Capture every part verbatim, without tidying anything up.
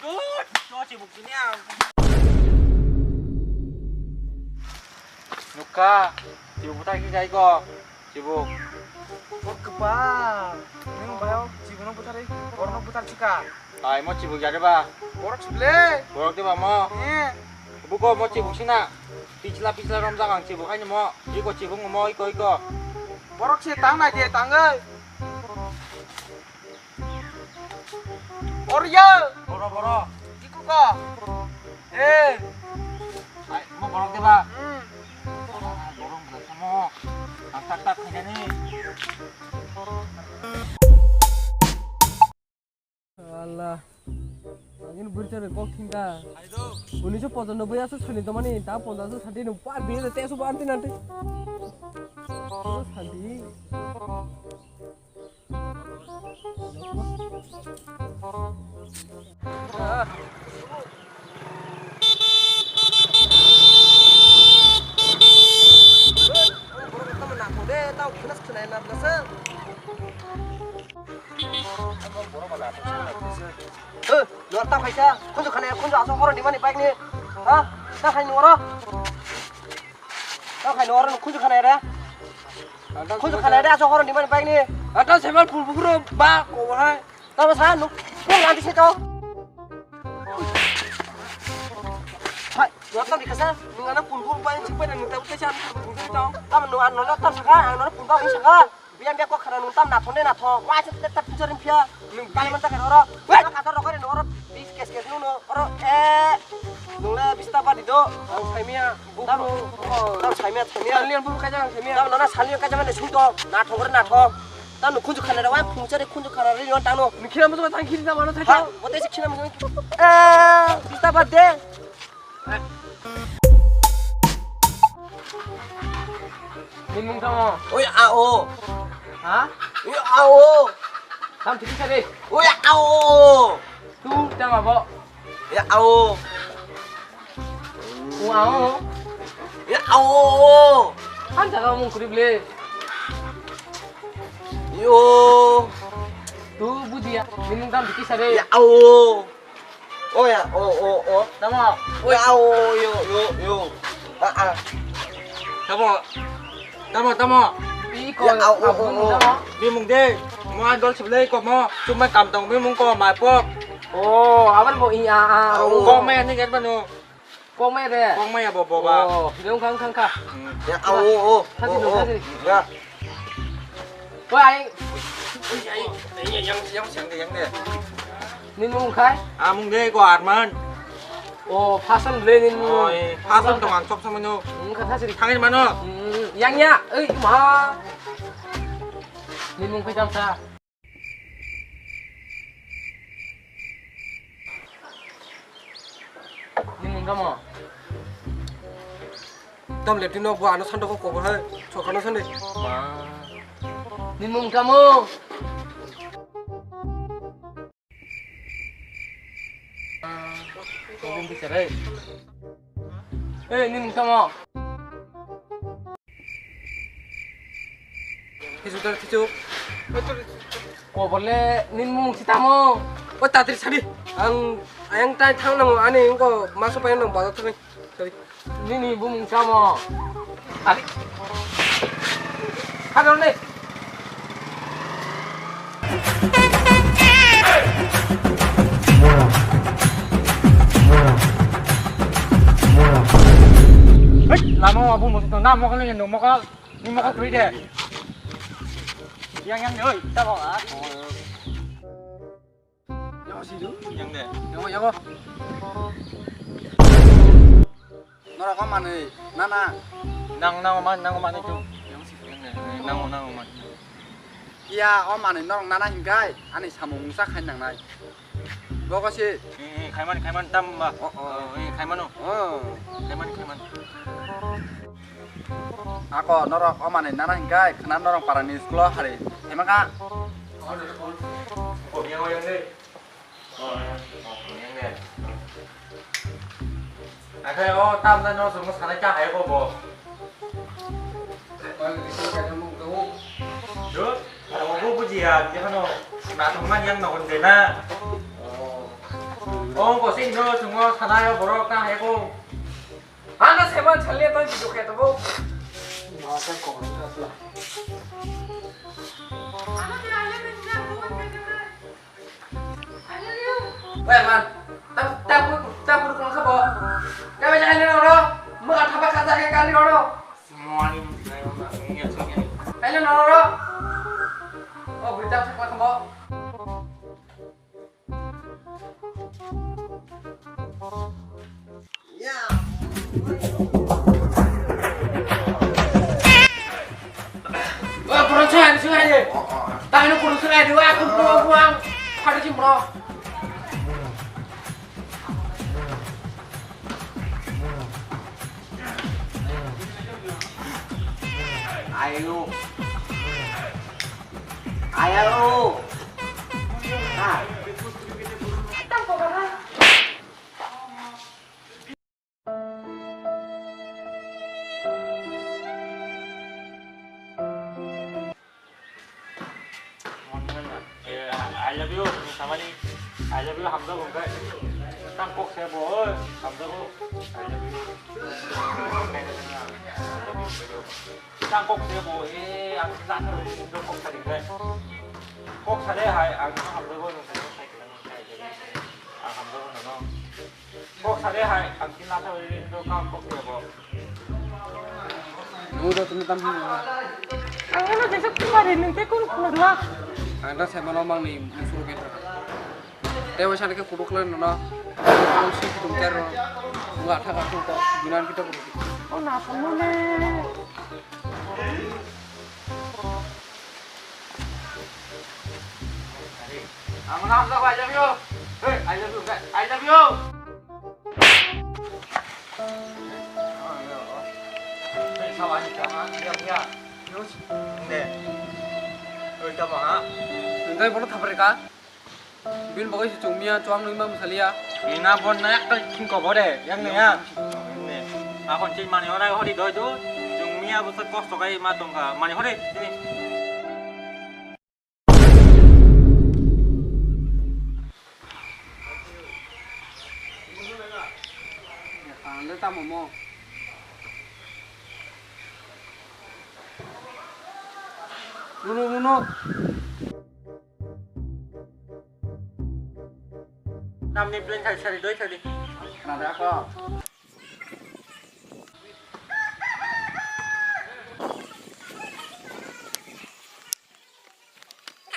dud. To chibuk sini ang. Nukha, chibuk buthar khe kai ko. Chibuk. Kok kwpal. Nung bayo chibukno buthar, borokno buthar chika. Ai mo chibuk ya de ba. Borok sible. Borok de ba mo. Eh. Buko mo chibuk sina. Pichla pichla romjak ang chibuk haino mo. Iko chibuk mo iko iko. Borok se tang nai de tang oi. Orya. Boro boro. Iko ko. Eh. Ai mo borok de ba. Hmm. Ah, borok bela samo. Tak tak tak khainani. Allah. Angin burchar kok thingka. Unisho pochannoboi aso sani tomani ta ponchash sati no pa biye te so banti nanti. Santi. Norok ta phaisa, khunju khana, khunju aswk horoni mani bike ni, ha? Ta khai noro. Ta khai noro khunju khana re. Khunju khana re aswk horoni mani bike ni. Ata seman phul bukro ba ko hai. Ta ba sa nuk, nuk nanti sito. Hai, norok ta dikasa, nung ana phul buk ba sik pai nung ta utai sa phul buk to. Ta nung an noro ta saka, an noro phul ba saka. Biang biang kok khana nung tam nathok de nathok. Wa se tep tep puja rim phia. Nung kali man ta khe oro. Wait. Ka tor rokore no oro bis kes kes nung no oro. Eh. Nung le bista ba di do. Ang saimia. Tam, tam saimia saimia. Salian bu kaja ang saimia. Tam nona salian kaja mane sung to. Nathok re nathok. Tam nung khunju khana re wa phung chare khunju khana re yon tang no. Ni khira mo tang khiri ta mano thai. Ha, bote se khira mo. Eh, bista ba de. Ni mung tamo? Oi, a o. Ha? Oi, a o. Tam thik kha de. Oi, a o. Tu tamo bo? Ya, a o. U a o. Ya, a o. Kan jaga mung kurip le. Yo. Tu budia. Ni mung tam thik kha de. Ya, a o. Oh ya, oh, oh, oh. Tamo. Oh ya, oh, yo, yo, yo. Ah, ah. Tamo. Tamo, tamo. Iko. Ya, oh, oh, oh, oh. Bimung de. Mo adol seblai ko mo. Cuma kam tong bimung ko mai pok. Oh, aban bo i a a. Oh. Kok mai ani ket banu. Kok mai re. Kok mai ya bo bo ba. Oh, leung khang khang kha. Hmm. Ya, oh, oh, oh. Thasi oh, no, oh. Thasi. Ya. Wai. Yang, yang, yang, yang, yang. Ni mung khai? Amung de ko Arman. Oh, fashion le ni mung. Oh, eh, fashion tong ang chop sama no. Mung kha thasi. Thangin mano. Hmm, yang ya. Ei, ma. Ni mung khai tam sa. Ni mung tamo? Tam leptino bo ano sando ko kobo hai. Chokano sande. Ma. Ni mung tamo? Kobong bichare. Eh, ni mung tamo? Hisu tar hisu. Kobole ni mung si tamo? O tatri sadi. Ang ayang tai thang nang ani ko maso pa nang bazar thang. Sadi. Nini bumung tamo? Ali. Hadon ni. Hei, lama wa bumung tamo? Nam mokol ni, no mokol. Ni mokol kri de. Yang, yang, oi, tabok, ah. Yang si du? Yang de. Yang, yang. Norok o manwi nana. Nang, nang man, nang man tu. Yang si. Yang de. Nang, nang man. Iya, o manwi norok nana hinkai ani samung mungsa khai nangnai. Bogo si. Eh, eh, khaiman, khaiman tam ba. Oh, oh. Oh, eh, khaiman o. Oh. Khaiman, khaiman. Ako norok o manwi nana hinkai khna norok parani school o hari. Hemaka. Oh, yang, yang de. Akhe o tamda no chwngno sanai ta hai ko bo. Dut, abo bo bujiya, je hano nathok man yang nokon de na. O ko sing no chwngno sanai o borok ta hai ko. Hana seban challe to jidu khe to bo. Weh, man. Tam, tam, tam, tam, tam, kabo. Kabo jangan ni orang. Muka thapa kata ke kali orang. Semua ni. Ayo, orang. Oh, berita apa kabo? Oi, kurun sungai, sungai de. Tang ini kurun sungai de, aku buang, buang. Pada sih, bro. Ayo. Ayo. Ah. Eh, I love you, samani. I love you, hamjago, hwnkhe. Tang kok se bo, oi, hamjago. I love you. Tang kok se bo, eh, ang kok sadi, kok sadi, hai, ang hamjago, ang hamjago, no. Kok sade hai, ang khe nathok ri do kam kok kebo. Nung do tini tam hino. Ang ano jesa kumari nung te kun khulak. Ang da sai mano mang ni musuru ke. Te wasa ke kuduk le no. Ang si kuduk ter no. Nga tha ka tu ko gunan kita kuduk. O na thamo ne. Ang na hamjak, I love you. Hey, I love you, I love you. Hey, sawa ni kama, iya, iya. Yus, ne. Oi, kama ha. Ntai bono thapre ka? Bin bagwi se chwngmiya, chwng nwi ma mwsaliya. Nina bon na ekta khingko bore, yang ne ya. Ne. Akon chini mani hora hori doi do. Chwngmiya bo kosto kai ma tongka. Mani hori chini. Ang le tamo mo. Runo, runo. Namni plan thai sari doi thali. Nada ko.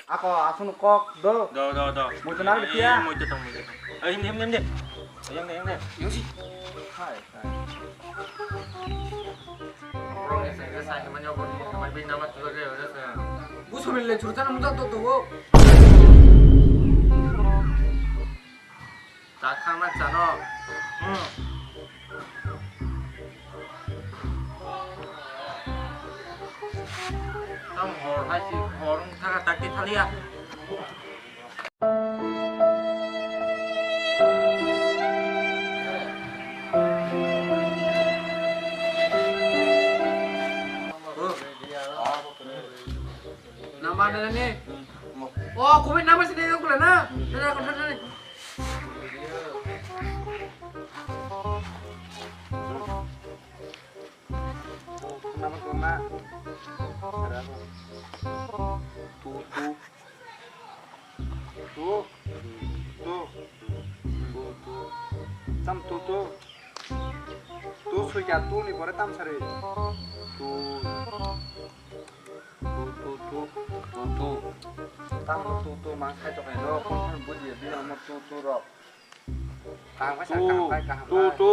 Ako asunu kok do. Do, do, do. Muitu nar biya. Muitu tong, muitu tong. Eh, hindi, hindi, hindi. Yang deh, yang deh. Yang sih. Hai, hai. Busu mil le churu chana muda to to. Ta khangna chano. Hmm. Tamo hor hai si hor wng thaka takti thaliya. Nama nani? Oh, kubui nama sini yang kula na. Nana kau nana. Nama kau na. Ada apa? Tu, tu. Tu. Tu. Tu, tu. Tam tu, tu. Tu suya tu ni bore tam sari. Tu. Tu, tu, tu, tu, tu, Tamo tu tu mang khai to khai no, kon kon buji bini omo tu tu rok. Kaham khai sa, tu, kaham khai, kaham tu, khai. Tu.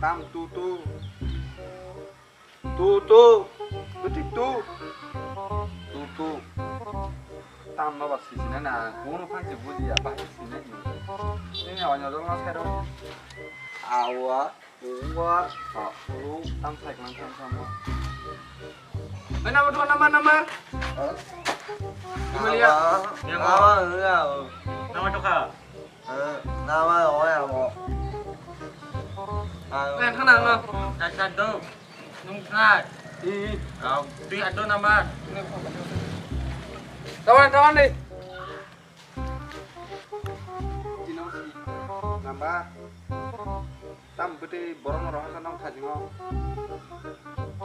Tam tu tu. Tu tu. Buti tu. Tu tu. Tam no ba sisi na na, kono phan si buji ya, ba sisi na ni. Ini awal nyodol mas khai do. Awa. Ua, ulu, tam sai klan tam sama. Eh, nama tuh, nama, nama. Hah? Nama, nama, nama. Nama tuh, Kak. Eh, nama, oh, ya, oh. Ah. Eh, kenal, no? Dasar dong. Nung kenal. Ih. Kau, tuh, ada nama. Tawan, tawan, deh. Tino si namba tam bete borok no rohor nong thajingo.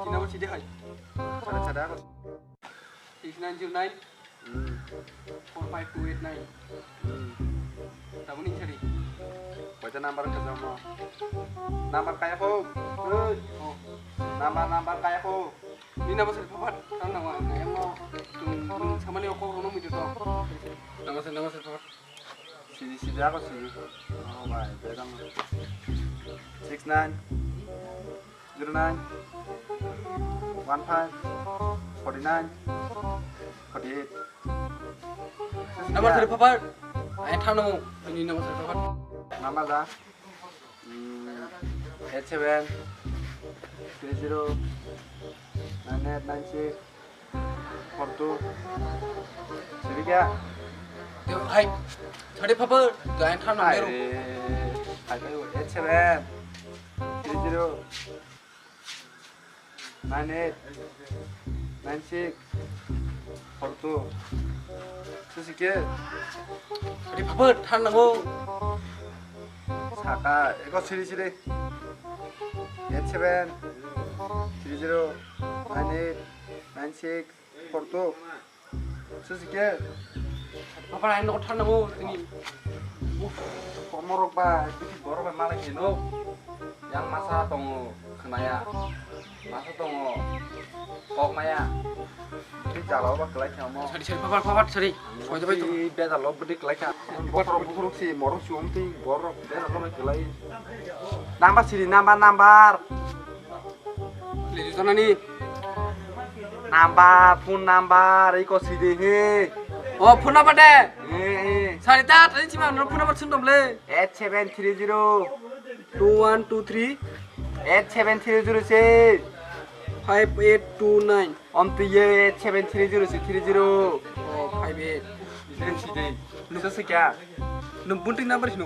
Tino si de hai. Sada sada ko. Six nine zero nine. Hmm. Four five two eight nine. Hmm. Tabuni sari. Baca number ke sama. Number kaya ko. Hei. Oh. Number, number kaya ko. Ni nama sari papat. Tang nama. Yang mau. Tung, tung sama ni okor no mi tu. Nama sari, nama sari papat. Sidi, sidi, ako sidi. Oh, bai, beda mo. Six nine, zero nine, one five, forty nine, forty eight. Number three, Papa. Ai, thano, ini number three, Papa. Number da? Hmm, eight seven, three zero, nine eight nine six. Fortu. Sibika. Yo, hai. Chari papa, tu ain thang nang. Hai. Hai, hai, eight seven, three zero, nine eight, nine six, fortu. Sisike. Chari papa, thang nango. Saka, eko siri siri. Eight seven, three zero, nine eight, nine six. Porto. Sisi ke? Apa lain kok thang nang tini? Uff, komorok ba, bisi borok ba malai hino. Yang masa tongo, khnaya. Masa tongo, kok maya. Ini jalo ba kelai khamo. Sorry, sorry, papa, papa, sorry. Soja bai to. Beda lo bedi kelai kha. Bokhorok, bokhorok si, morok si umti, borok beda lo bai kelai. Number siri, number, number. Leju sana ni. Number, phone number, iko sidi he. Oh, phone number de. Eh, eh. Sari ta, tadi cuma nomor phone number sundom le. Eight seven three zero. Two one two three. Eight seven three zero six. Five eight two nine. Om tu ye eight seven three zero six three zero. Oh, five eight. Sidi. Nusa se kya? Nung bunting number sino.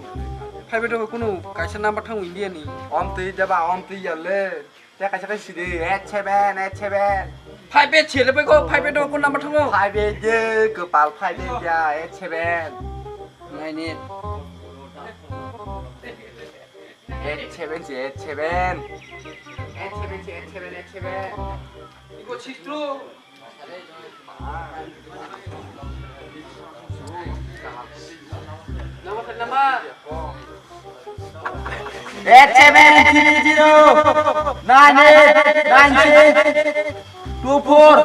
Five eight ko kuno kaisa number thango India ni. Om tu ye jaba, om tu ye le. Te kaisa kaisa sidi, eight seven, eight seven. Five eight sele bai ko, five eight ko number thango. Five eight je, kepal five eight ya, eight seven. Nine eight. Eight seven si, eight seven. Eight seven si, eight seven, eight seven. Iko six two. Eight seven three zero nine eight nine six two four.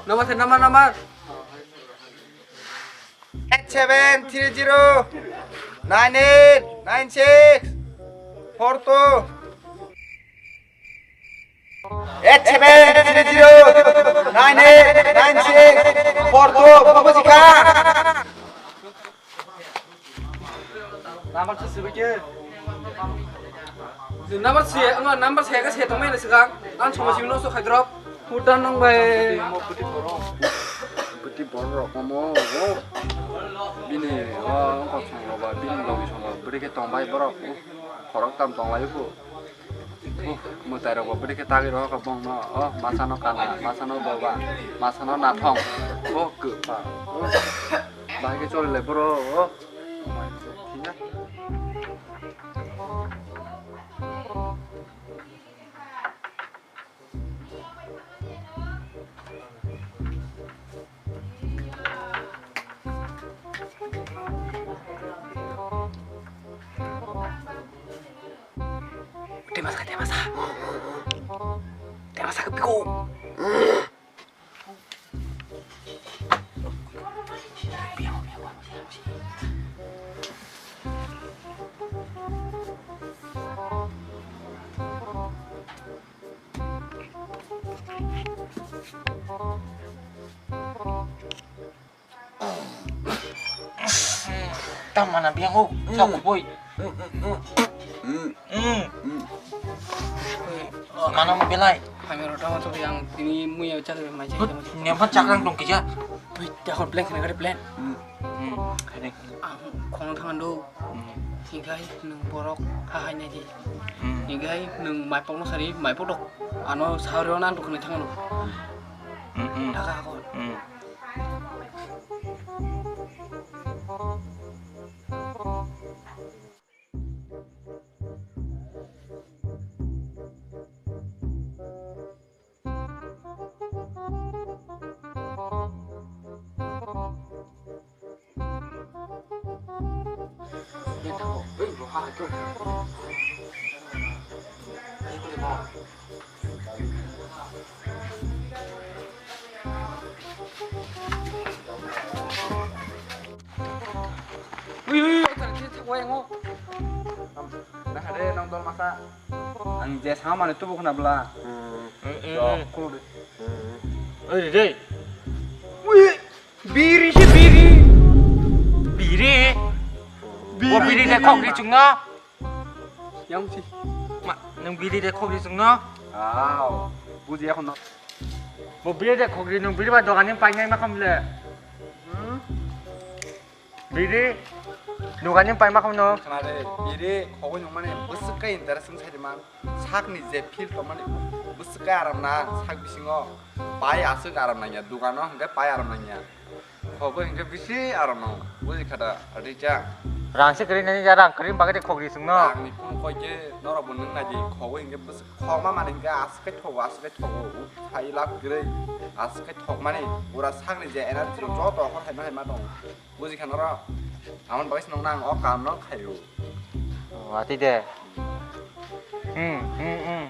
Number, number, number. Eight seven three zero nine eight nine six four two. Eight seven three zero nine eight nine six four two. Bubuji kha. Number se sibike. Number se, ang number se ka se tongmani swkang. Ang choma simi no so khai drop. Hudan nang bai. Bwtwi borok omo, o. Bini, o, wngkok song rok ba, bini logi song rok, bwrwi khe tong bai borok, o. Khorok tam tong lai bo. O, mwtai rok bo bwrwi khe tagwi rw kha bong no, o, masa no kana, masa no doba, masa no nathong, o, kwpa, o. Bahai khe choli lai borok, o. Thina. Temasa, temasa. Temasa ke piko. Tamo mana biang o, chak kubui. Mm. Mana mo belai. Kami rota mo to yang ini mu ya chak mai chak. Nyampa chakrang dong kija. Wih, dah kau plan kena kau plan. Hmm, kade. Ang khong thangan do. Hmm. Higai nung borok hahai nai di. Hmm. Higai nung maipok no sari maipok dok. Ano sauri o nang dok nai thangan do. Hmm, hmm. Thaka hakon. Hmm. Ui, ui, ui, tang, tang, tang, wayang o. Nahare nang dol masa. Ang je sama mani tubu khna bla. Hmm. Eh, eh, eh. Khulu de. Hmm. Oi, re. Ui, biri se biri. Biri. Biri. O biri de khok ri chungno. Yang si. Ma, nung biri de khok ri chungno. Aw, buji ya khno. Bo biri de khok ri nung biri ba dogan ni painai ma kham le. Hmm? Biri, dogan ni paima kham no. Khna de, biri khogoi nung mani bwswk khe interesting sai man. Sakni je feel tongmani bwswk khe aram na, sak bisingo pai aswk aram nangya, dogano hwnkhe pai aram nangya. Khogoi hwnkhe bisi aram nango, buji kha da, Rija. Rang se kwrwi nani ja, rang kwrwi bagwi de khogri sungno. Rangni phone koi khe norok bo nung nai di, khogoi hwnkhe bwswk khogma mani hwnkhe aswk khe thogo, aswk khe thogo, u phai lab kwrwi, aswk khe thokmani, pura sakni je energy rok joto hor hai ma hai ma tongo. Buji kha norok? Amoni bagwi se nokno ang o kaam no khaio. O, atwi de. Hmm, hmm, hmm.